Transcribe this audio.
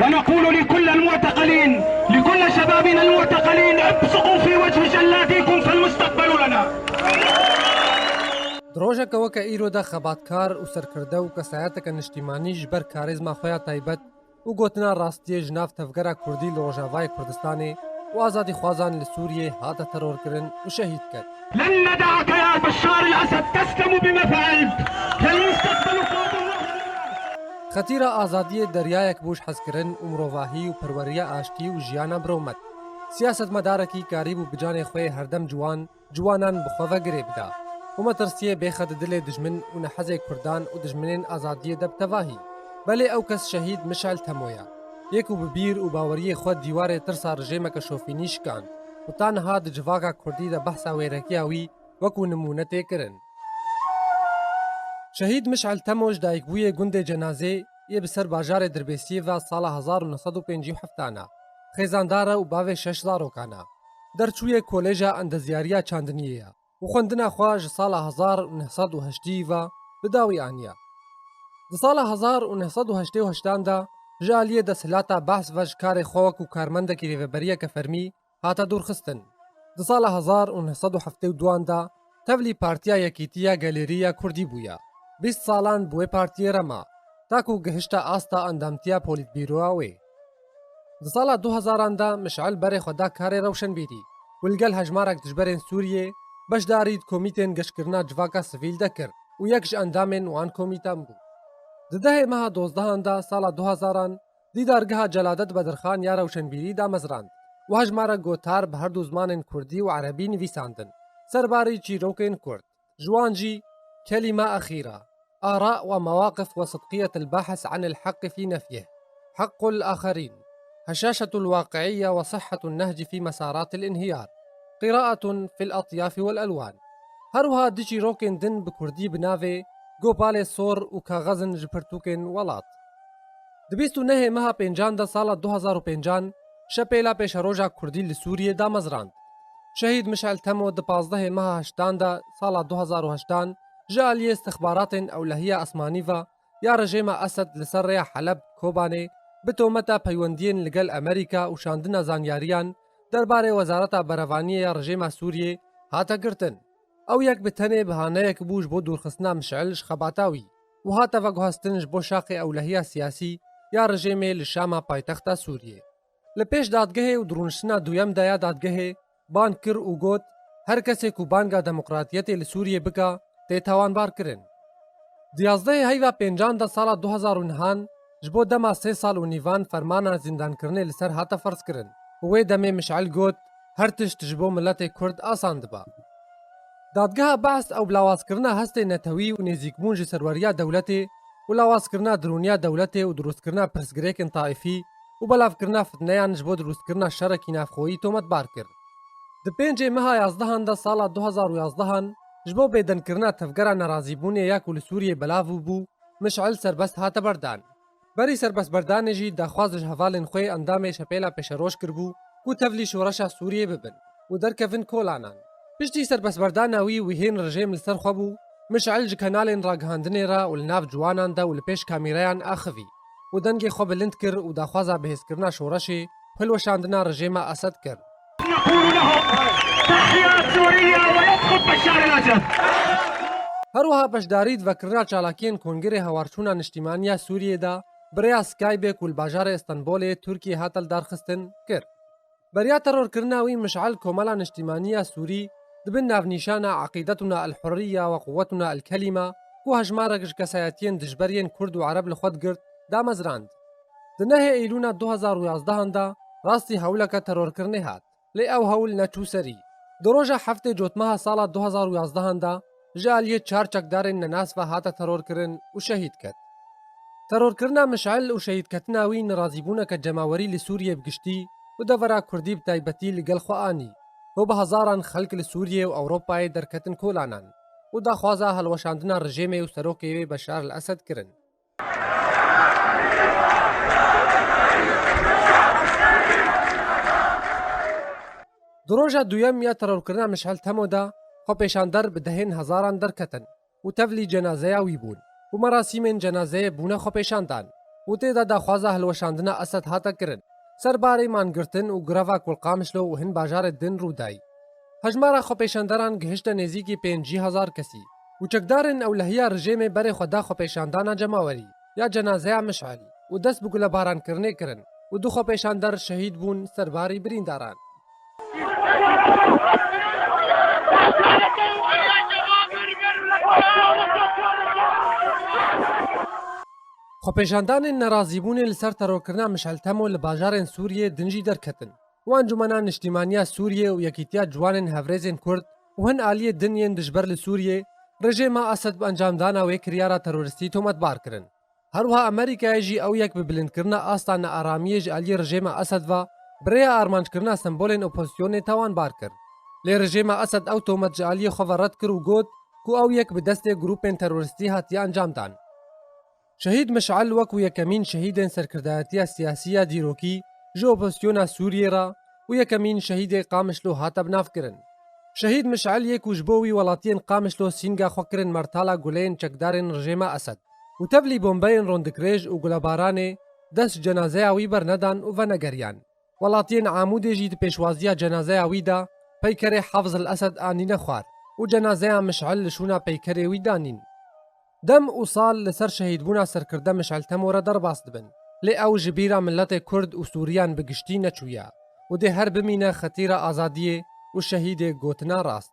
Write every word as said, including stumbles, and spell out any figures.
ونقول لكل المعتقلين، لكل شبابنا المعتقلين: ابصقوا في وجه جلاديكم فالمستقبل لنا. Di rojeke weke îro de xebatkar û serkirde û kesayeteke niştîmanî ji ber karêzma xwe ya taybet û gotina rastiyê ji nav tevgera kurdî li Rojavayê Kurdistanê û azadîxwazan li Sûriyê hate terorkirin û şehîd ket. لن ندعك يا بشار الأسد تسلم بما فعلت، فالمستقبل قادم. Xetîra azadiyê deryayek bû ji hezkirin û mirovahî û perweriya aştî û jiyana biromet. Siyasetmedarekî karîbû bi canê xwe yê herdem ciwan, ciwanan bi xwe ve girê bida û metirsiyê bêxe di dilê dijmin û nehezê kurdan û dijminên azadiyê de bi tevahî. Belê ew kes şehîd Mişel Temo ye. Yê ku bi bîr û baweriyê xwe dîwarê tirsa rijêmeke şofînî şikand û ta niha di civaka kurdî de behsa wêrekiya wî wekû nimûne tê kirin. Şehîd Mişel Temo ji dayikbûyê gundê Cenazê yê bi ser bajarê Dirbêsiyê ve sala hezar û neh sed û pêncî û heft ana. Xêzandar e û bavê şeş zarokan e. Derçûyê Kolêja Endezyariya Çandiniyê ye û xwendina xwe ji sala hezar û neh sed û heştî ve bi dawî aniye. Di sala hezar û neh sed û heştê û heştan de ji aliyê desthilata Behs ve ji karê xwe wekû karmendekî rêveberiyeke fermî hate dûrxistin. Di sala hezar û neh sed û heftê û duan de tevlî Partiya Yekîtiya Gelêrî ya Kurdî bûye. Bîst salan bi wê partiyê re ma, ta ku gihişte asta endamtiya polîtbîroya wê. Di sala du hezaran de Mişel berê xwe da karê rewşenbîrî û li gel hejmarek dijberên Sûriyê beşdarî di komîtên geşkirina civaka sivîl de kir û yek ji endamên wan komîtan bû. Di dehê meha dozdehan de sala du hezaran dîdargeha Celadet Bedirxan ya rewşenbîrî damezrand û hejmarek gotar bi herdu zimanên kurdî û erebî nivîsandin serbarî çîrokên kurd. Ji wan jî Kelîma Exîra، آراء ومواقف وصدقية الباحث عن الحق في نفيه، حق الآخرين، هشاشة الواقعية وصحة النهج في مسارات الانهيار، قراءة في الأطياف والألوان. Her wiha du çîrokên din bi kurdî bi navê Gopalê Sor û Kaxezin ji Pirtûkên Welat. Di bîst û nehê meha pêncan de sala du hezar û pêncan şepêla pêşeroja kurdî li Sûriyê damezrand. Şehîd Mişel Temo di pazdehê meha heştan de sala du hezar û heştan ji aliyê istixbaratên ewlehiya esmanî ve ya rejêma Esed li ser rêya Heleb Kobanê bi tometa peywendiyên li gel Amerîka û şandina zanyariyan derbarê Wezareta Berevaniyê ya rejêma Sûriyê hate girtin. Ew yek bi tenê bihaneyek bû ji bo dûrxistina Mişel ji xebata wî û hate veguhestin ji bo şaxê ewlehiya siyasî ya rejêmê li Şama paytexta Sûriyê. Li pêş dadgehê û di rûniştina duyem de ya dadgehê bang kir û got, her kesê ku banga demokratiyetê li Sûriyê bika, tê tawanbar kirin. Di yazdehê heyva pêncan de sala du hezar û nehan ji bo dema sê sal û nîvan fermana zîndankirinê li ser hate ferzkirin û wê demê Mişel got, her tişt ji bo miletê Kurd asan diba. Dadgeha Behs ew bi lawazkirina hestê netewî û nêzîkbûn ji serweriya dewletê û lawazkirina dirûniya dewletê û dirustkirina pirsgirêkên taîfî û belavkirina fitneyan ji bo dirustkirina şerekî navxweyî tometbar kir. Di pêncê meha yazdehan de sala du hezar û yazdehan ji bo bêdenkirina tevgera nerazîbûnê ya ku li Sûriyê belav bû, Mişel serbest hate berdan. Berî serbestberdanê jî daxwaz ji hevalên xwe endamê şepêla pêşeroj kiribû ku tevlî şoreşa Sûriyê bibin û derkevin kolanan. Piştî serbestberdana wî wihên rejêm li ser xwe bû, Mişel ji kanalên ragihandinê re û li nav ciwanan de û li pêş kamîreyan axivî û dengê xwe bilind kir û daxwaza bihêzkirina şoreşê û hilweşandina rejêma Esed kir. نقول لهم: تحيا سوريا ويسقط بشار الأسد. Her wiha beşdarî di vekirina çalakiyên Kongrê Hawarçûna Niştîmaniya Sûriyê de bi rêya Skypeê ku li bajarê Stenbolê Tirkiyê hate lidarxistin kir. Beriya terorkirina wî Mişel Komela Niştîmaniya Sûrî di bin navnîşana Eqîdetuna el Hurriya ve Quwwetuna el Kelîma ku hejmarek ji kesayetiyên dijber yên Kurd û Ereb li xwe digirt, damezrand. Di nehê Eylûna du hezar û yazdehan de rastî hewleke terorkirinê hat. Lê ew hewl neçû serî. Di roja heftê Cotmeha sala du hezar û yazdehan de ji aliyê çar çekdarên nenas ve hate terorkirin û şehîd ket. Terorkirina Mişel û şehîdketina wî nerazîbûneke cemawerî li Sûriyê bi giştî û devera Kurdî bi taybetî li gel xwe anî û bi hezaran xelk li Sûriyê û Ewropayê derketin kolanan û daxwaza hilweşandina rejêmê û serokê wê Beşar el Esed kirin. Di roja duyem ya terorkirina Mişel Temo de xwepêşander bi dehên hezaran derketin û tevlî cenazeya wî bûn û merasîmên cenazeyê bûne xwepêşandan û tê de daxwaza hilweşandina Esed hate kirin. Serbarê mangirtin û greva ku li Qamişlo û hin bajarê din rû dayî. Hejmara xwepêşandaran gihişte nêzîkî pêncî hezar kesî û çekdarên ewlehiya rejêmê berê xwe da xwepêşandana cemawerî ya cenazeya Mişel û dest bi gulebarankirinê kirin û du xwepêşandar şehîd bûn serbarî birîndaran. Xwepêşandanên nerazîbûnê li ser terorkirina Mişel Temo li bajarên Sûriyê din jî derketin. Û Encûmena Niştîmaniya Sûriyê û Yekîtiya Ciwanên Hevrêzên Kurd û hin aliyê din yên dijber li Sûriyê, rejêma Esed bi encamdana wê kiryara terorîstî tometbar kirin. Her wiha Amerîkayê jî ew yek bi bilindkirina asta nearamiyê ji aliyê rejêma Esed ve bi rêya armanckirina sembolên opozisyonê tawanbar kir. Lê rejêma Esed ew tomet ji aliyê xwe ve red kir û got ku ew yek bi destê grûpên terorîstî hatiye encamdan. Şehîd Mişel wekû yekemîn şehîdên serkirdayetiya siyasî ya dîrokî ji opozisyona Sûriyê re û yekemîn şehîdê Qamişlo hate binavkirin. Şehîd Mişel yê ku ji bo wî welatiyên Qamişlo sînga xwe kirin mertala guleyên çekdarên rejêma Esed û tevlî bombeyên rondikrêj û gulebaranê dest ji cenazeya wî bernedan û venegeriyan. Welatiyên Amûdê jî di pêşwaziya cenazeya wî de peykerê Hafz el Esed anîne xwar û cenazeya Mişel li şûna peykerê wî danîn. Dem û sal li ser şehîdbûna serkirde Mişel Temo re derbas dibin. Lê ew ji bîra miletê Kurd û Sûriyan bi giştî neçûye û dê her bimîne xetîra azadiyê û şehîdê gotina rast.